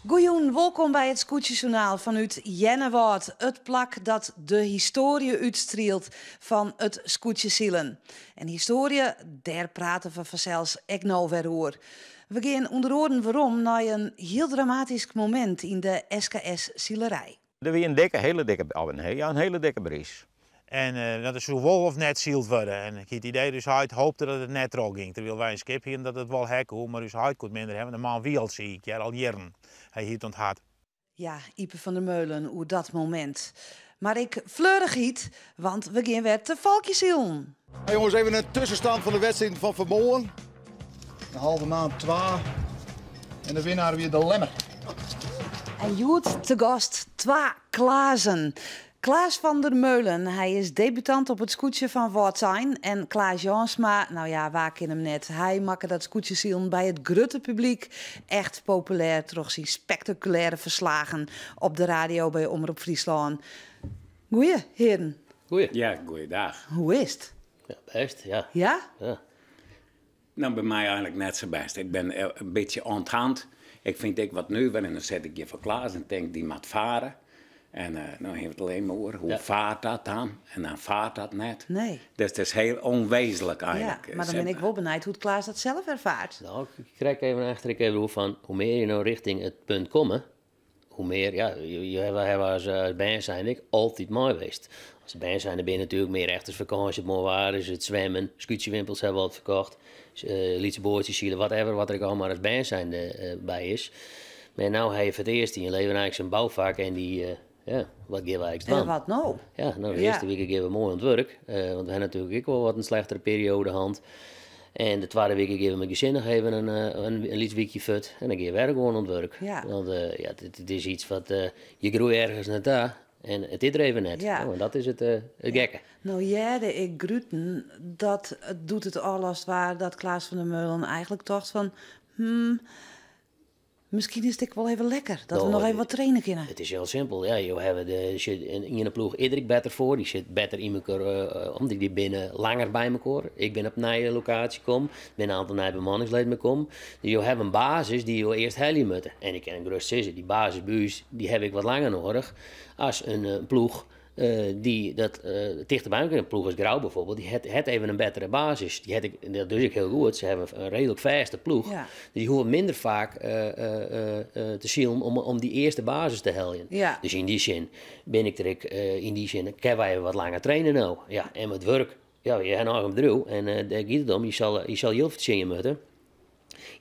Goejûn, wolkom by it Skûtsjesjoernaal fanút Earnewâld, it plak dat de histoarje útstrielt fan it skûtsjesilen. En histoarje, dêr prate we fansels ek no wer oer. We gean ûnder oaren werom nei in hiel dramatysk momint yn de SKS-silerij. Der wie in dikke, hiele dikke, of in, ja, in hiele dikke bries. En dat der soe wol of net syld wurde. En ik hie it idee, ús heit hoopte dat it net trochgyng. Terwyl wy in skip hienen dat it wol ha koe, mar ús heit koe it minder ha, want de man wie al siik, hear, al jierren. Hy hie it oan it hart. Ja, Ype van der Meulen oer dat momint. Mar ek fleurichheid, want we gean wer te folkjesilen. Hey jongens, even een tussenstand van de wedstrijd van vanmorgen. De halve maand 2. En de winnaar wie de Lemmer. En hjoed te gast twa Klazen. Klaas van der Meulen, hy is debutant op it skûtsje fan Wâldsein. En Klaas Jansma, nou ja, wa kin him net? Hy makke dat skûtsjesilen by it grutte publyk echt populêr troch syn spektakulêre ferslagen op de radio by Omrop Fryslân. Goeie, hearen. Goeie. Ja, goeiedag. Hoe is it? Ja, bêst, ja. Ja? Ja. Nou, by my eigenlik net sa bêst. Ik bin in bytsje oan 't hand. Ik fyn it ek wat nuver en dan sit ik hjir foar Klaas en tink, dy moat fare. En no hawwe we it allinnich mar oer, hoe Ja. faart dat dan? En dan faart dat net. Nee. Dus it is hiel ûnwêzlik Ja, eigenlik. mar dan bin ik wol benijd hoe't Klaas dat sels erfaart. Nou, ik krij even achter ik even oer fan hoe mear je no richting it punt komme, hoe mear, ja, je, je hawwe, hawwe as, as bern zijnde ek altyd mei west. As bern zijnde bin je natuerlik mear echt as fakânsje, it moai waar is, it swimmen, skûtsjewimpels hawwe wat ferkocht, lytse boatsjes sile, whatever, wat der ek al mar as bern zijnde by is. Mar no ha je foar it earst yn je leven eigenlik sa'n boufak en dy, ja, wat gean we eigenlik En dwaan? wat no? Ja, no, de Ja. earste wike gean we moai oan it wurk, want we ha natuerlik ek wol wat in slechtere perioade hân. En de twadde wike gean we mei gesin noch even in lyts wykje fuort en dan gean we wer gewoan oan it wurk. Ja. Want ja, it is yts wat, je groeie ergens nei ta en it is der even net. Ja. No, en dat is it gekke. No hearde ik gruten dat it doe't it ôflast waard dat Klaas van der Meulen eigenlik tocht fan, miskien is it ek wol even lekker dat we No, noch even wat traine kinne. It is hiel simpel. Ja, jo hawwe de, sjoch, in iene ploech is der ek better foar. Dy sit better yn mekoar, omdat dy binne langer by mekoar. Ik bin op nije lokaasje kommen, der binne in oantal nije bemanningsleden by kommen. Dus jo hawwe in basis dy't jo earst helje moatte. En ik kin gerêst sizze, dy basis by ús, dy haw ik wat langer noadich as in ploech dy't dat tichter by mekoar. In ploech as Grou bijvoorbeeld, dy hat even in bettere basis. Dy hat ek, dat dus ek hiel goed, se hawwe in reedlik fêste ploech. Ja. Dus dy hoege minder faak te silen om dy earste basis te heljen. Ja. Dus yn dy sin bin ik der ek, yn dy sin kinne wy wat langer traine no. Ja, en it wurk, ja, je hawwe in eigen bedriuw en dêr giet it om, je sil jild fertsjinje moatte.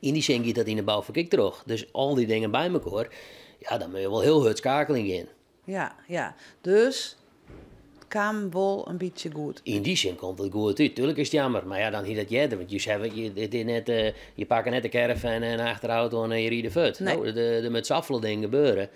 Yn dy sin giet dat yn de boufak ek troch. Dus al dy dingen by mekoar, ja, dan moatte je wol hiel hurd skeakeljen gean. Ja, ja. Dus it kaam wol in bytsje goed. Yn dy sin komt it goed út. Tuerlik is it jammer, mar ja, dan hie dat earder. Want je hawwe, je, it is net, je pakke net de caravan en de achterauto en je ride fuort. Nee. No, der moat safolle dingen gebeure.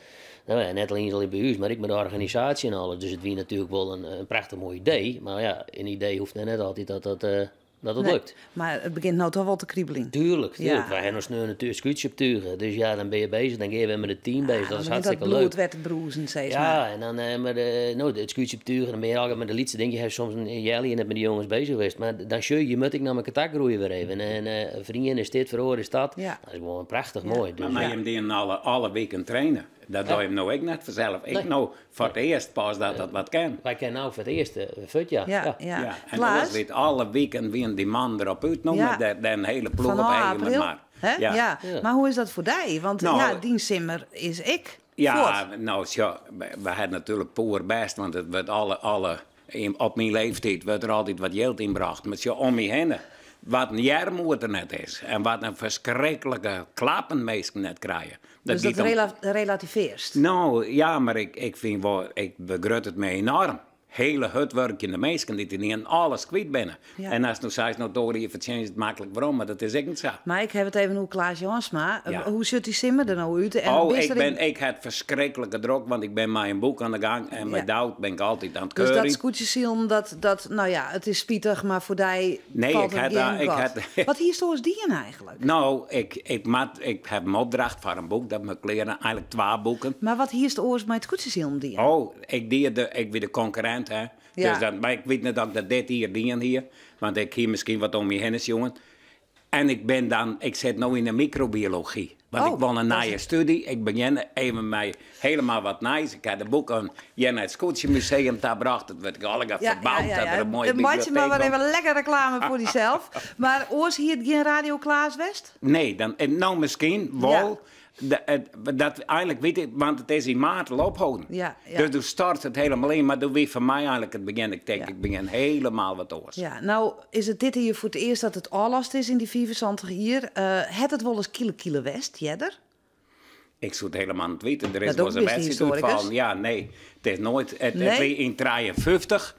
No ja, net allinnich by ús, mar ek mei de organisaasje en alles. Dus it wie natuerlik wol in prachtich moai idee. Mar ja, in idee hoecht net altyd dat it Nee. lukt. Mar it begjint no toch wol te kribeljen. Tuerlik, tuerlik. Ja. Wy hawwe noch sneon natuerlik skûtsje optuge. Dus ja, dan binne je beuzich, dan gean je wer mei it team beuzich. Ah, Dat is dan begjint dat hartstikke bloed leuk. wer te brûzen, sis Ja, mar. en dan, mei de, no, it skûtsje optuge, dan binne je altyd mei de lytse dingen. Je hawwe soms in healjier net mei de jonges beuzich west. Mar dan sjoch je, je moatte ek nei mekoar ta groeie wer even. En foar ien is dit, foar oar is dat. Ja. Dat is gewoan prachtich Ja. moai. Dus, Mar mei ja. jim dienen alle wiken traine. Dat Ja. doe je no ek net fansels. Ik Nee. no foar it earst pas dat dat wat kin. Wy kinne no foar it earst fuort, ja. Ja, Ja. ja. Ja, en Klaas? oars wie alle wiken wienen dy mannen derop út no, Ja. met dêr in hiele ploech op Fanôf eigen april, mar. hè? Ja. Ja. Ja. Mar hoe is dat foar dy? Want No, ja, dyn simmer is ek Ja, fuort. no, sjoch, we hawwe natuerlik poerbêst, want it wurdt alle, in, op myn leeftiid wurdt der altyd wat jild ynbrocht. Mar sjoch, om my hinne, wat in earmoed der net is en wat in ferskriklike klappen minsken net krije. Dat Dus dat giet om relativearst? No, ja, mar ik fyn wol, ik begrut it my enoarm. Hele hurdwurkjende minsken dy't ynienen alles kwyt binne. Ja. En ast no seist, no oar jier fertsjinje it maklik werom, mar dat is ek net sa. Mar ik haw it even oer Klaas Jansma. Ja. Hoe sjocht dy simmer der no út? En Oh, bist ik der ben, ik ha ferskriklike drok, want ik bin mei in boek oan de gang en mei Ja. Doud bin ik altyd oan it Dus dat keurjen. skûtsjesilen, dat, dat, no ja, it is spitich, mar foar dy Nee, falt ik it ha gjin da- ik gat. ha- Wat hiest oars dien eigentlik? No, ik, ik, moat, ik ha in opdracht foar in boek, dat moat klear, eigentlik twa boeken. Mar wat hiest oars mei it skûtsjesilen dien? Oh, ik die de, ik wie de konkurrint, hè. Ja. Dus dat, mar ik wit net oft ik dat dit jier dien hie, want ik hie miskien wat om my hinne sjoen. En ik bin dan, ik sit no yn de mikrobiology. Want Oh, ik wol in dat is- nije studie. Ik begjin even mei helemaal wat nijs. Ik ha de boeken hjir nei it Skûtsjemuseum ta brocht. Dat wurdt allegear ferboud, dat der in moaie Meitsje mar biblioteek wer komt. even lekker reklame foar dysels. Mar oars hie it gjin Radio Klaas west? Nee, dan, en no miskien wol. Ja. Dat, eigentlik wit ik, want it is yn maart al opholden. Ja, ja. Dus doe stort it helemaal yn, mar doe wie foar my eigentlik it begjin. Ik tink, Ja. ik begjin helemaal wat oars. Ja, no is it dit jier foar it earst dat it ôflast is yn dy 75 jier. Hat it wolris kiele kiele west earder? Ik soe it helemaal net witte. Der is Dat wolris in bist wedstriid historikus. útfallen. Ja, nee, it is noait. It Nee? wie yn 53,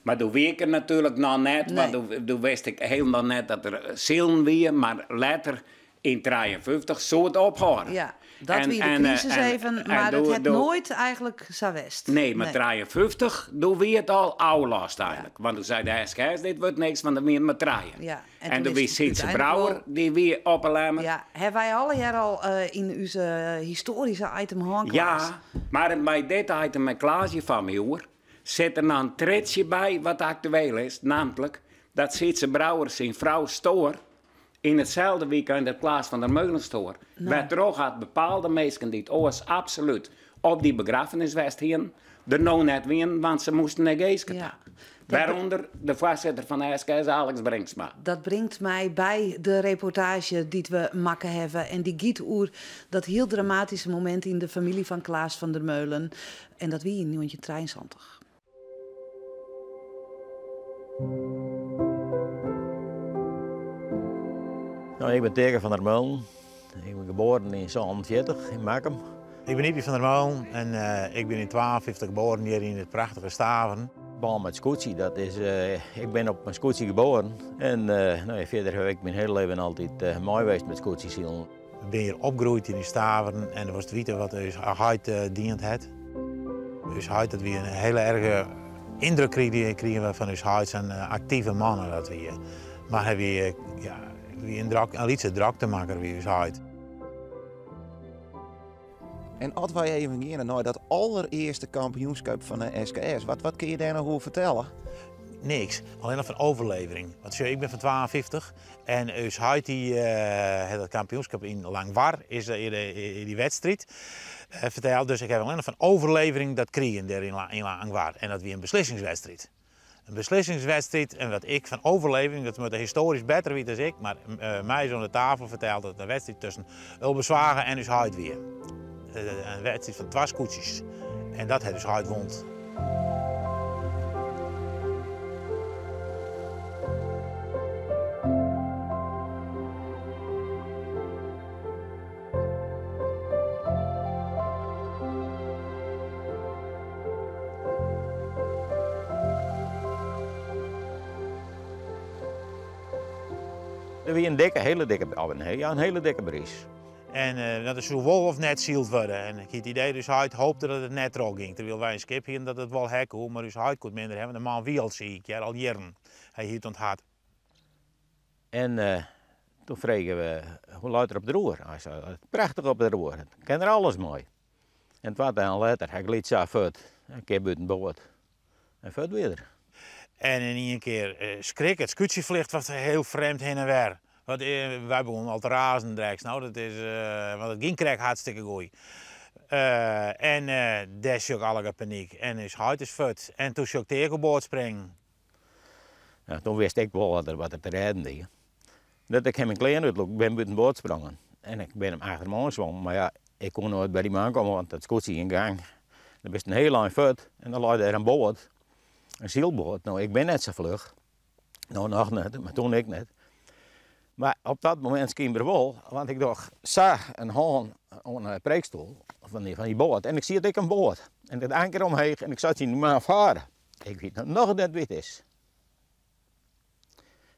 mar doe wie ik der natuerlik noch net. Nee. Want doe wist ik helemaal net dat der silen wie. Mar letter, yn 53, soe it ophâlde. Ja, dat En- wie de en, eh, crisis en- even, en mar it doe- hat doe- noait eigentlik sa west. Nee, mar 53, doe wie it al ôflast eigentlik. Want doe sei de SKS, dit wurdt niks, want der wiene mar trije. Ja, en en toen doe is wie it Sietse úteinlik Brouwer, wol- dy wie op 'e Lemmer. Ja, hawwe wy allegear al yn ús histoaryske item hân, Klaas? Ja, mar by dit item mei Klaasje fan my oer, sit der noch in tritsje by wat aktueel is, nammentlik dat Sietse Brouwer syn frou stoar yn itselde wykein dat Klaas van der Meulen stoar. Wêrtroch hat bepaalde minsken dy't oars absolút op dy begraffenis west hienen, der no net wienen, want se moasten nei Geeske Ja. ta. Wêrûnder de foarsitter fan de SKS, Alex Brinksma. Dat bringt my by de reportaazje dy't we makke hawwe. En dy giet oer dat hiel dramatyske momint yn de famylje fan Klaas van der Meulen. En dat wie yn 1973. No, ik bin Teake van der Meulen. Ik bin geboren yn 47 yn Makkum. Ik bin Ypie van der Meulen en ik bin yn 52 geboren hjir yn it prachtige Staveren. Bân mei it skûtsje, dat is, ik bin op in skûtsje geboren en no ja, fierder haw ik myn hiele leven altyd mei west mei skûtsjesilen. We binne hjir opgroeid yn Staveren en do wolst witte wat ús heit dien hat. Ús heit, dat wie in hiele erge yndruk krigen we fan ús heit, sa'n aktive man dat wie. Mar hy wie, ja, wie in drok, in lytse droktemakker wie ús heit. En as wy even geane nei dat allerearste kampioenskip fan de SKS, wat kinne je dêr noch oer fertelle? Niks, allinnich fan overlevering. Want sjoch, ik bin fan 52 en ús heit dy hat dat kampioenskip yn Langwar, is yn dy wedstriid ferteld. Dus ik ha allinnich fan overlevering dat krigen dêr yn Langwar. En dat wie in beslissingswedstriid. In beslissingswedstriid en wat ik fan overlevering, dat moat de histoarysk better witte as ik, mar my is oan de tafel ferteld dat it in wedstriid tusken Ulbe Zwaga en ús heit wie. In wedstriid fan twa skûtsjes. En dat hat ús heit wûn. Der wie in dikke, hiele dikke, oh, nee, ja, in hiele dikke bries. En dat der soe wol of net syld wurde. En ik hie it idee, ús heit hoopte dat it net trochgyng. Terwyl wy in skip hienen dat it wol ha koe, mar ús heit koe it minder hawwe, want de man wie al siik, hear, al jierren. Hy hie it oan it hart. En doe fregen we, hoe leit er op de roer? Hy sei, prachtich op de roer, kin der alles mei. En 2 dagen letter, hy glydt sa fuort, in kear bûten board. En fuort wie er. En yn ien kear skrik, it skûtsjeflicht wat hiel frjemd hinne en wer. Want wy begûnen al te razen drekst, no, dat is, want it gyng krekt hartstikke goed. En dêr sjoch ik allegear panyk. En ús heit is fuort. En toen sjoch ik de boat springen. Ja, toen wist ik wol wat er te rêden wie. Dat ik ha myn klean útlûkt, bin bûten board sprongen. En ik bin him achter him oan swommen, mar ja, ik koe noait by dy man komme, want dat skûtsje yn gang. Dan bist in hiel ein fuort en dan lei dêr in boat, in sylboat. No, ik bin net sa fluch. No, noch net, mar toen ek net. Mar op dat momint skynber wol, want ik doch sa in hân oan de preekstoel fan dy boat en ik siet ek in boat. En it anker omheech en ik sei tsjin dy man, faar. Ik wit noch net wie it is.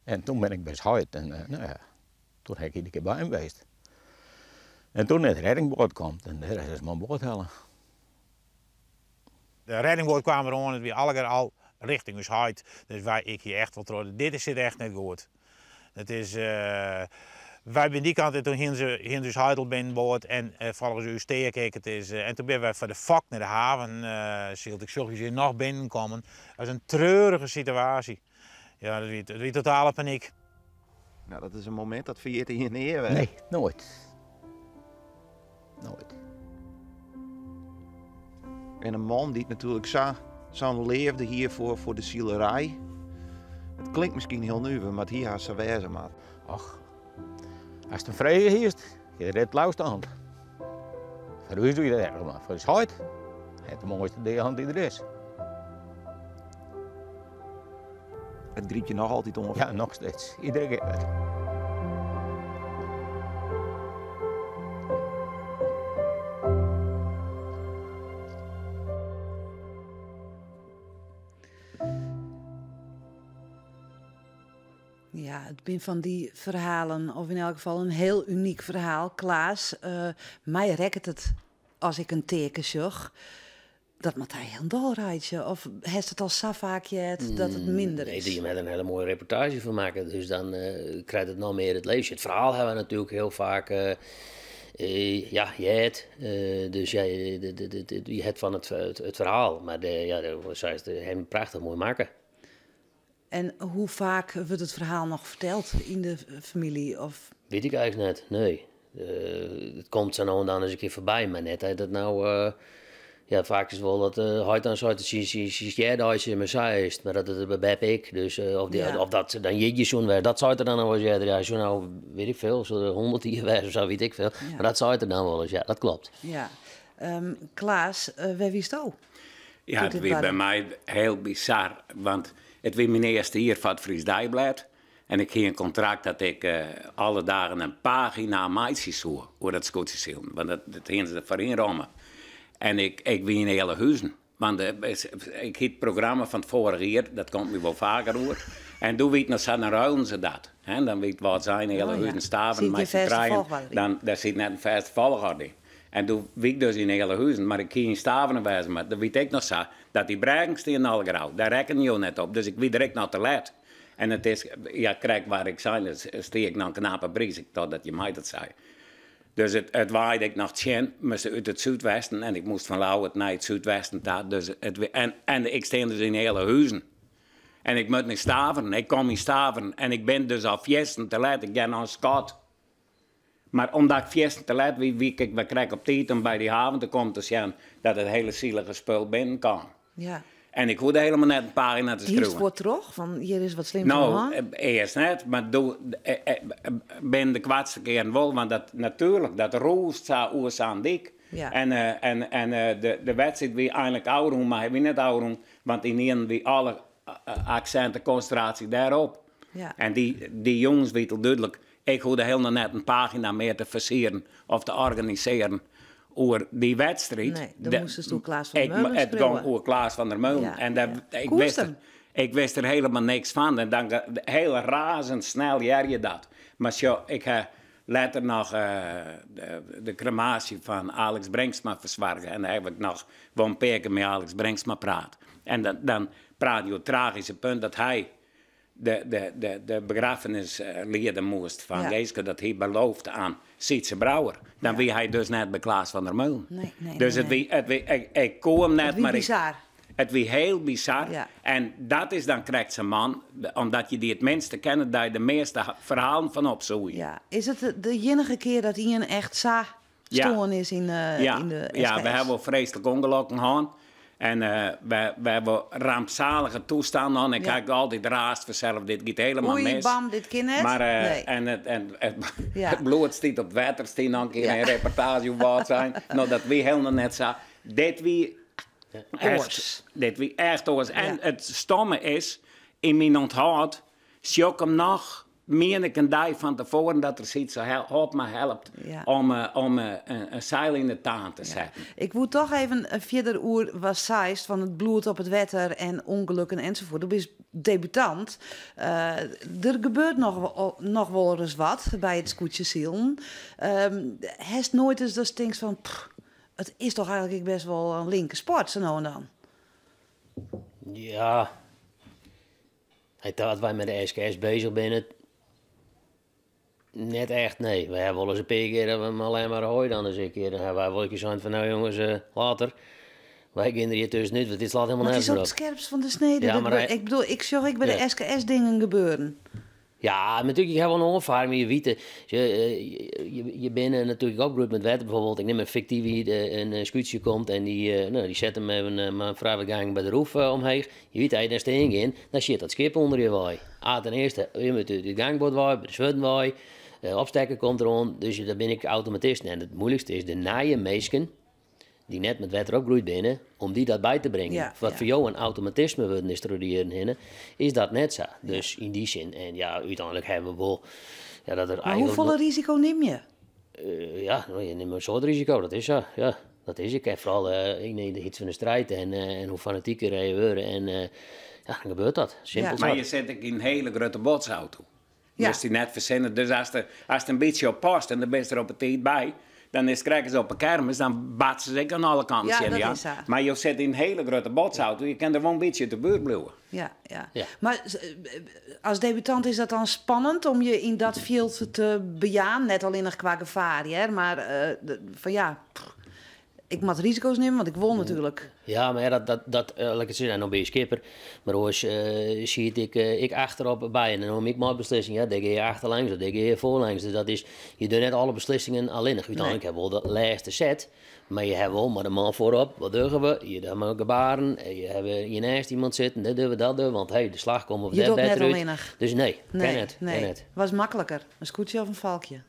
En toen bin ik by ús heit en nou ja, toen ha ik iedere kear by him west. En toen is de reddingboat komd en dêr is him oan board helle. De reddingboat kwam der oan, it wie allegear al rjochting ús heit. Dus wy, ik hie echt wol troch, dit sit echt net goed. It is, wy binne dy kant en toen hiene se, hiene se ús heit al binnenboard en folgens ús teak ek. It is, en toen binne wy foar de fok nei de haven syld. Ik sjoch ús hjir noch binnenkommen. Dat is in treurige situaasje. Ja, dat wie, dat wie totale panyk. Nou, dat is in momint dat ferjitte je nea wer. Nee, noait. Noait. En in man dy't natuerlik sa, sa'n leafde hie foar, foar de silerij. It klinkt miskien hiel nuver, mar it hie hast sa wêze moatten. Och, ast him frege hiest, hie er it leafste hand. Foar ús wie dat erch, mar foar ús heit, het de moaiste deahand dy't der is. It grypt je noch altyd oan. Ja, noch steeds. Iedere kear wer. Ja, it binne fan dy ferhalen, of yn elk gefal in hiel unyk ferhaal. Klaas, uh, my rekket it as ik in teken sjoch. Dat moat hy hielendal reitsje. Of hast it al sa faak heard dat it minder is? Nee, dy hat in hiele moaie reportaazje fan makke, dus dan krijt it noch mear it leven. It ferhaal hawwe we natuerlik hiel faak ja, heard. Dus ja, je hat fan it ferhaal, mar de, ja, sa is it him prachtich moai makke. En hoe faak wurdt it ferhaal noch ferteld yn de famylje? Of? Wit ik eigentlik net, nee. It komt sa no en dan ris in kear foarby, mar net dat it no. Ja, faak is it wol dat heit dan seit dat syn stjerdeis tsjin my sei is, mar dat it by beppe ek. Dus, of, die, ja. of dat se dan jierdei soene wêze, dat seit er dan noch wolris earder. Ja, soe no, wit ik veel, soe er 100 jier wêze of sa, wit ik veel. Ja. Mar dat seit er dan wolris, ja, dat klopt. Ja. Klaas, wêr wiesto? Ja, it wie by my hiel bizar, want it wie myn earste jier foar it Fries Deiblêd. En ik hie in kontrakt dat ik alle dagen in pagina meitsje soe oer dat skûtsjesilen, want dat, dat hiene se derfoar ynromme. En ik, ik wie yn Ealahuzen, want ik hie it programma fan it foarige jier, dat komt my wol faker oer. En doe wie it noch sa, dan ruilen se dat. Hè, dan wie it Wâldsein, Ealahuzen, Staveren mei syn trijen. Dan, dêr siet net in fêste folchoarder yn. En doe wie ik dus yn Ealahuzen, mar ik hie yn Staveren wêze moatten. Doe wie it ek noch sa dat dy brêgen stienen allegear ôf. Dêr rekkenen jo net op, dus ik wie der ek noch te let. En it is, ja, krekt waar ik sein, stie ik noch in knappe priis. Ik tocht dat je my dat sei. Dus it, it waaide ek noch tsjin, moast út it súdwesten en ik moast fan Ljouwert nei it súdwesten ta. Dus it, en, en ik stean dus yn Ealahuzen. En ik moat nei Staveren, ik kom yn Staveren en ik bin dus al fierstente let, ik gean noch in skot. Mar omdat ik fierstente let wie, wie ik wer krekt op tiid om by dy haven te kommen te sjen dat it hiele sielige spul binnenkaam. Ja. En ik hoegde helemaal net in pagina te skriuwen. Hiest fuort troch, fan hjir is wat slims oan de hân? No, earst net, mar doe binnen de koartste kearen wol, want dat, natuerlik, dat rûst sa oer sa'n dyk. Ja. En, en, en de, de wedstriid wie einlik ôfrûn, mar hy wie net ôfrûn, want ynienen wie alle aksinten, konsintraasje dêrop. Ja. En dy, dy jûns wie it al dúdlik, ik hoegde hielendal net in pagina mear te fersieren of te organisearjen oer dy wedstriid. Nee, dan moastest oer Klaas van der Meulen It skriuwe. gong oer Klaas van der Meulen. Ja, En dêr, ja. ik, Koest wist er, him? ik wist der helemaal niks fan. En dan heel razendsnel hear je dat. Mar sjoch, ik ha letter noch de kremaasje fan Alex Brinksma fersoarge. En dêr haw ik noch wol in pear kear mei Alex Brinksma praat. En dan, dan praat je oer it tragyske punt dat hy de, de, de, de begraffenis liede moast fan Ja. Geeske, dat hy beloofd aan Sytze Brouwer. Dan wie hy dus net by Klaas van der Meulen. Nee, nee, dus nee, it wie, it wie, ik, ik koe him net, It wie mar ik, bizar. it wie hiel bizar. Ja. En dat is dan krekt sa'n man, omdat je dy it minste kenne, dat je de measte ferhalen fan opsoeie. Ja. Is it de, de iennige kear dat ien echt sa Ja. stoarn is yn, Ja, yn de ja, SKS? we hawwe wol freeslik ûngelokken hân. En we, we hawwe rampsalige toestannen hân. Ik Ja. ha altyd raasd fansels, dit giet helemaal Oei, mis. bam, dit kin net. Mar, Nee. en it, en it, Ja. it bloed stiet op wetter, stie noch in kear Ja. in reportaazje oer Wâldsein. No, dat wie helemaal net sa. Dit wie echt, Oars. dit wie echt oars. En Ja. it stomme is, yn myn ûnthâld sjoch ik him noch. Mien ik in dei fan tefoaren dat er siet, sa hâld my helpt om om in seil yn de taan te setten. Ik woe toch even fierder oer wat seist fan it bloed op it wetter en ûngelukken ensafuort. Do bist debutant. Der gebeurt noch, noch wol ris wat by it skûtsjesilen. Hast noait ris datst tinkst fan pff, it is toch eigentlik ek best wol in linke sport sa no en dan? Ja. As wy mei de SKS bezich binne, net echt, nee. Wy hawwe wolris in pear kear dat we mei Lemmer Ahoy dan ris in kear, dan hawwe wy wol in kear sein fan no jonges, later. Wy gean der hjir tuskenút, want dit slacht helemaal Maar it nergens is op op. it skerpst fan de snede. Ja, Dat mar be- ik bedoel, ik sjoch ek by de SKS dingen gebeuren. Ja, natuerlik, ik ha wol in oanfaring, mar je witte, je, je binne natuerlik opgroeid met wetter. Bijvoorbeeld, ik nim in fiktyf in skûtsje komt en dy, no, dy set him even mei in frijwat gang by de roef omheech. Je wit, as je dêr stean gean, dan sjit dat skip ûnder je wei. A, ten earste, je moatte út it gangboard wei, by de swurden wei, opstekker komt deroan, dus dat binne ek automatisten. En it moeilikste is de nije minsken, dy't net met wetter opgroeid binne, om dy dat by te bringen. Ja, Wat ja. foar jo in automatisme wurden is troch de jierren hinne, is dat net sa. Dus yn dy sin, en ja, úteinlik hawwe we wol, ja, dat er Mar eigentlik hoefolle risiko nim je? Ja, no, je nimme in soad risiko, dat is sa, ja. Dat is ek, en foaral yn de hit fan de striid en en hoe fanatiker je wurde en ja, dan gebeurt dat. Simpel Mar sa. je sit ek yn in hiele grutte botsauto. Ja. Moatst dy net fersinne. Dus ast der, ast in bytsje op past en der bist der op 'e tiid by, dan is it krekt as op 'e kermis, dan batse se ek oan alle kanten Ja, tsjin dat dy oan. is sa. Mar jo sitte yn in hiele grutte botsauto, je kinne der wol in bytsje út de buert bliuwe. Ja, ja. Ja. Mar as debutant is dat dan spannend om je yn dat fjild te bejaan? Net allinnich kwa gefaar, hear, mar fan ja, pff, ik moat risiko's nimme, want ik wol natuerlik. Ja, mar ja, dat, dat, dat, laat ik it sizze, no bin je skipper, mar oars siet ik ek achterop by en dan naam ik mei beslissing, ja, dêr gean je achterlangs of dêr gean je foarlangs. Dus dat is, je dogge net alle beslissingen allinnich. Úteinlik ha we wol de lêste set, mar je ha wol mei de man foarop, wat dogge we? Je dogge mei gebaren, je hawwe hjir neist iemand sitten, dit dogge we, dat dogge we, want hey, de slach komt of Je dêr docht net better út. allinnich. Dus nee, kin Nee, net, kin nee. net. Wat is makliker, in skûtsje of in valkje?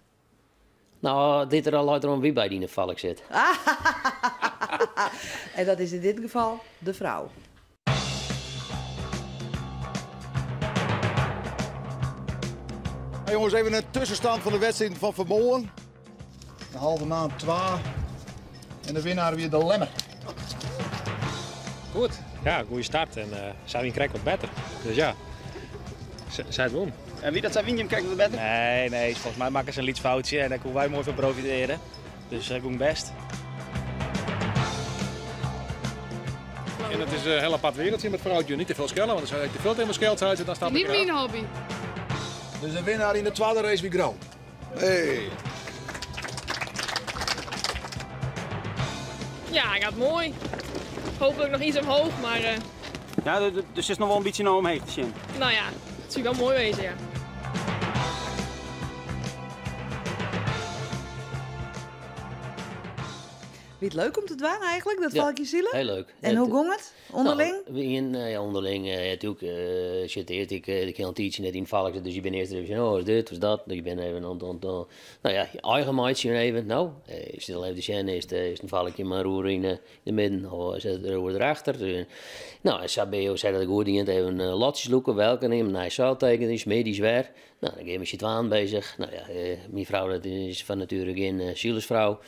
No, dit der al leit deroan wie by dyn valk sit. En dat is in dit gefal de frou. Hey jongens, even een tussenstand van de wedstrijd van vanmorgen. De halve maand 2. En de winnaar wie de Lemmer. Goed, ja, goede start en sy wiene krekt wat better. Dus ja, sy wûn. En wie dat sy wiene krekt wat better? Nee, nee, folgens my makken se in lyts foutsje en dêr koene wy moai fan profitearje. Dus dat gong bêst. En het is een heel apart wereldje met vrouwtje. Niet te veel schelden, want als je te veel tegen me scheldt, dan stap ik Niet eraf. mijn hobby. Dus de winnaar in de tweede race wie Grou. Hey. Ja, gaat mooi. Hopelijk nog iets omhoog, maar Ja, dus is nog wel een beetje naar omheen te zien. nou ja, het zou wel mooi wezen, ja. Wie it leuk om te dwaan eigentlik, dat Ja, valkje silen? Heel leuk. En hoe gong it? Onderling? Nou, we gingen, ja, onderling, natuurlijk, zit eerst, ik heel een tijdje net in valk, dus je bent eerst even, oh, is dit, was dat, je bent even aan, aan, aan, nou ja, je eigen maatje even, nou, je zit al even te zien, is een valkje maar roer in de midden, of is het roer erachter. Dus, nou, en Sabeo zei dat ik goed in, even lotjes loeken, welke nemen, naar zeilteken, die smeer die zwaar. Nou, dan gaan we met z'n bezig. Nou ja, mijn vrouw dat is van nature geen zielersvrouw.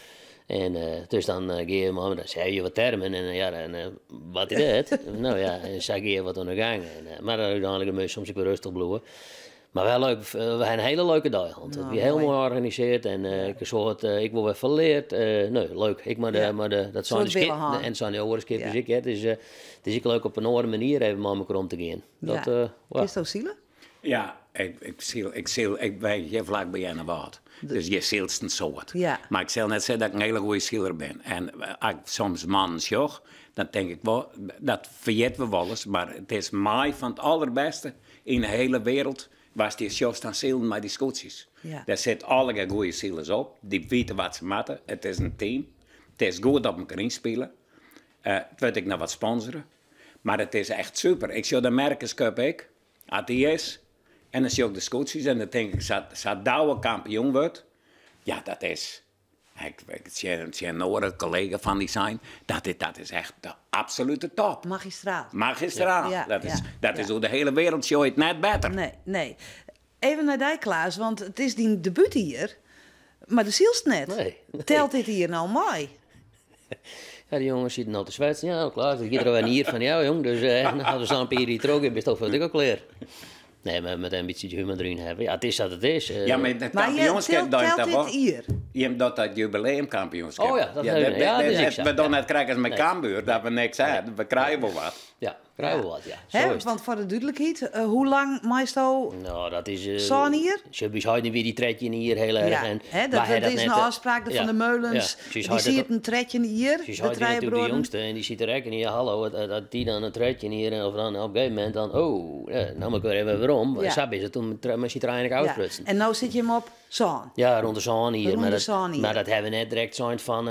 En dus dan ga je maar, dan zei je wat termen en ja, dan wat is dit? Nou ja, en zag je wat aan de gang. En maar dan uiteindelijk moet je soms ook weer rustig blijven. Maar wel leuk, we hebben een hele leuke dag gehad. Het Nou, was heel mooi. mooi georganiseerd en ik een soort, ik word weer verleerd. Nee, leuk. Ik maar de, maar de, dat zijn Soort de skip, willen gaan. en het zijn de andere skippers ik, hè. Het is ook leuk op een andere manier even met elkaar om te gaan. Dat, ja. Is dat zielen? Ja, ik ziel, ik ziel, ik ben hier vlak bij Jenne Waard. Dus je zielt een soort. Maar ik zal net zeggen dat ik een hele goede zieler ben. En als ik soms mannen zag, dan denk ik wel, dat vergeten we wel eens. Maar het is mij van het allerbeste in de hele wereld was die sjos dan zielen met die scootjes. Daar zitten alle goede zielers op. Die weten wat ze moeten. Het is een team. Het is goed op elkaar inspelen. Het weet ik nog wat sponsoren. Maar het is echt super. Ik zie de Merkens Cup ik, als die is. En dan zie ik de scootjes en dan denk ik, zat Douwe kampioen wordt. Ja, dat is... Ik zie een andere collega van die zijn. Dat is echt de absolute top. Magistraal. Magistraal. Dat is hoe de hele wereld show het net beter. Nee, nee. Even nei dy, Klaas, want it is dyn debútjier, mar do sylst net. Nee, nee. Telt dit jier no mei? Ja, de jonges sieten al te swetsen. Ja, Klaas, dat giet der alwer in jier fan jou, jong. Dus eh, dan we sa'n pear jier troch, bist al fuort ek al klear. Nee, mar met in bytsje humor deryn hawwe. Ja, it is sa't it is. Eh. Ja, mar it kampioenskip dat dat wol. Jim dat dat jubileumkampioenskip. Oh ja, dat ja, dat, ja, dat is ek sa. We dogge net krekt as mei Cambuur, dat we niks ha. We krije wol wat. Ja. Krije we wat, ja. Zo is it. Want foar de dúdlikheid, hoe lang meisto? No, dat is. Sân jier? Sjoch, by ús heit wie dy 13 jier hiel erch. Ja, en hè, dat is in ôfspraak de Van der Meulens. Ja, dy sieten 13 jier, de trije bruorren. bruorren. de jongste en dy siet der ek en ja, hallo, dat dy dan in 13 jier of dan op in gegeven momint dan, oh, no moat ik wer even werom. Ja. Sa is it toen mei syn trijen ek ôfsprutsen. Ja. En no sit jim op sân? Ja, rûn de sân jier. Rûn Maar de dat, sân jier. mar dat hawwe we net direkt sein fan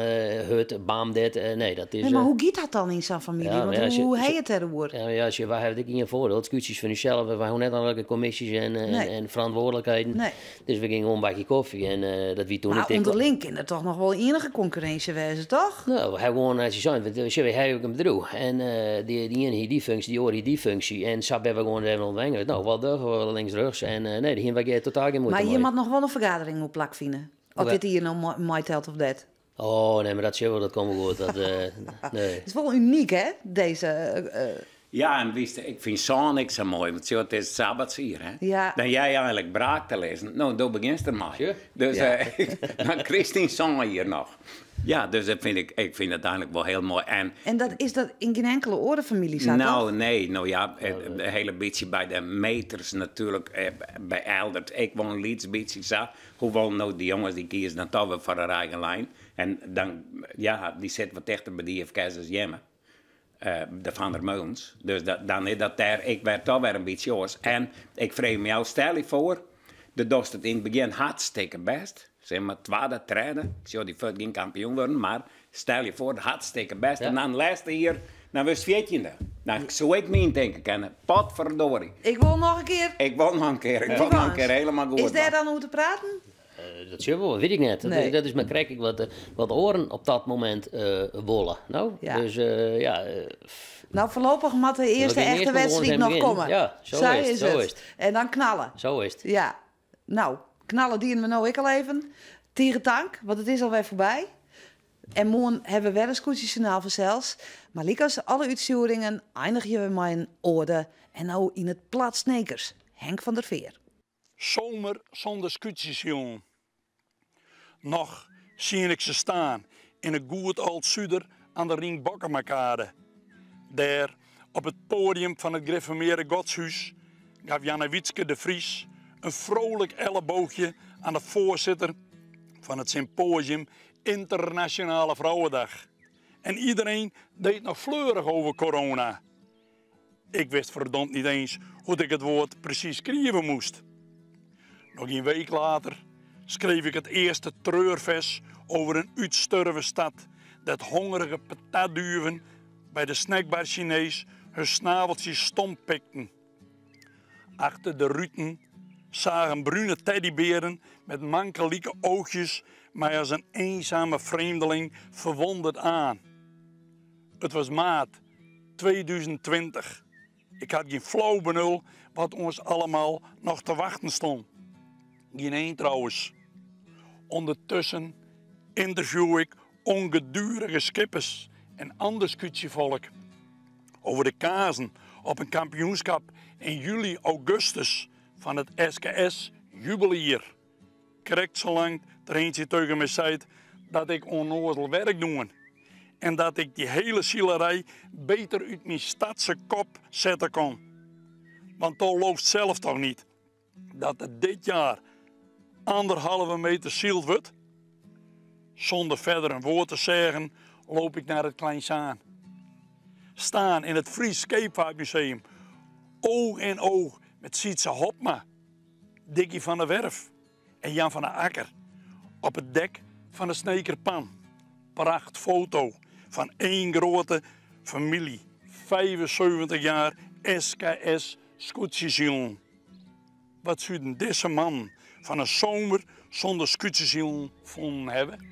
hurd, bam, dit. Nee, dat is. Nee, mar hoe giet dat dan yn sa'n famylje? Ja, Want ja, hoe, hoe ha je it dêroer? Ja, ja, sjoch, wy hawwe ek ien foardiel. It skûtsjes fan ússels, wy hoege net oan elke kommisjes en, Nee. en, en ferantwurdlikheden. Nee. Dus we gingen gewoan in bakje kofje en dat wie toen Mar ek dik- ûnderling kin der toch noch wol ienige konkurrinsje wêze, toch? No, we hawwe gewoan, as je sein, we, sjoch, wy hawwe ek in bedriuw. En dy, dy iene hie dy funksje, dy oare hie dy funksje. En sa binne we gewoan even ûntwengere. No, wat dogge we links, rjochts? En nee, dêr hiene wy totaal gjin muoite Mar hjir mei. moat noch wol in fergadering oer plakfine. Oft dit jier no meitelt of net. Oh, nee, mar dat sille we, dat komt wol goed. Dat, nee. It is wol unyk, hè, dizze. Ja, en witst, ik fyn sân ek sa moai, want sjoch, it is sabbatsjier, hè. Ja. Dan jij eigenlik braak te lizzen, no, do begjinst dermei. Sure. Dus Ja. dan krijst dyn sân jier noch. Ja, dus dat fyn ik, ik fyn dat eigenlik wol hiel moai. En En dat is dat yn gjin inkele oare famylje sa, No, toch? nee, no ja, in hiele bytsje by de Meters natuerlik, by Eldert ek wol in lyts bytsje sa. Hoewol no dy jonges dy kieze dan toch wer foar har eigen lijn. En dan, ja, dy sit wat tichter by de IFKS as jimme, de Van der Meulens. Dus dat, dan is dat dêr ek wer toch wer in bytsje oars. En ik freegje my ôf, stel je foar, do dochst it yn it begjin hartstikke bêst, sis mar twadde, tredde, ik sjoch dy fuort gjin kampioen wurden, mar stel je foar, hartstikke bêst, en dan lêste jier, dan wurdst fjirtjinde. Dan soe ik my yntinke kinne, potverdorie. Ik wol noch in kear. Ik wol noch in kear, ik wol noch in kear helemaal goed. Is dêr dan oer te praten? Dat sil wol, wit ik net. Nee. Dat is mar krekt wat, wat oaren op dat momint wolle. No? Ja. Dus ja. Nou, foarlopich moat de earste gean echte earst mar gewoan wedstriid even noch begjinne. komme. Ja, sa Sa is it, is sa it. is it. En dan knalle. Sa is it. Ja. No, knalle dienen we no ek al even. Tige tank, want it is alwer foarby. En moarn hawwe we wer in skûtsjesjoernaal fansels. Mar lykas alle útstjoeringen einigje we mei in oade. En no yn it plat Snekers, Henk van der Veer. Zomer zonder skûtsjesilen. Noch sien ik se stean yn in goed âld suder oan de Rienk Bokkemakade. Dêr, op it poadium fan it Grifformearde Godshús, gaf Jannewietske de Vries in frolik elleboogje oan de foarsitter fan it sympoasium Internationale Vrouwendag. En iedereen deed noch fleurich over corona. Ik wist verdomd niet eens hoe ik het woord precies schrijven moest. Nog een week later schreef ik het eerste treurvers over een uitsturven stad dat hongerige patatduven bij de snackbar Chinees hun snaveltjes stomp pikten. Achter de ruten zagen brune teddyberen met mankelieke oogjes mij als een eenzame vreemdeling verwonderd aan. Het was maart 2020. Ik had geen flauw benul wat ons allemaal nog te wachten stond. Geen één trouwens. Ondertussen interview ik ongedurige skippers en ander skûtsjefolk over de kazen op een kampioenschap in juli, augustus van het SKS Jubeljier. Krekt zolang er eentje tegen me zei dat ik onnozel werk doe. En dat ik die hele zielerij beter uit mijn stadse kop zetten kon. Want dat loopt zelf toch niet dat het dit jaar 1,5 meter zield wordt? Zonder verder een woord te zeggen loop ik naar het Kleinzaan. Staan in het Fries Scheepvaartmuseum, oog in oog met Sietse Hopma, Dikkie van der Werf en Jan van der Akker op het dek van de Snekerpan. Prachtfoto van één grote familie. 75 jaar SKS skûtsjesilen. Wat zouden deze man van een zomer zonder skûtsjesilen vonden hebben?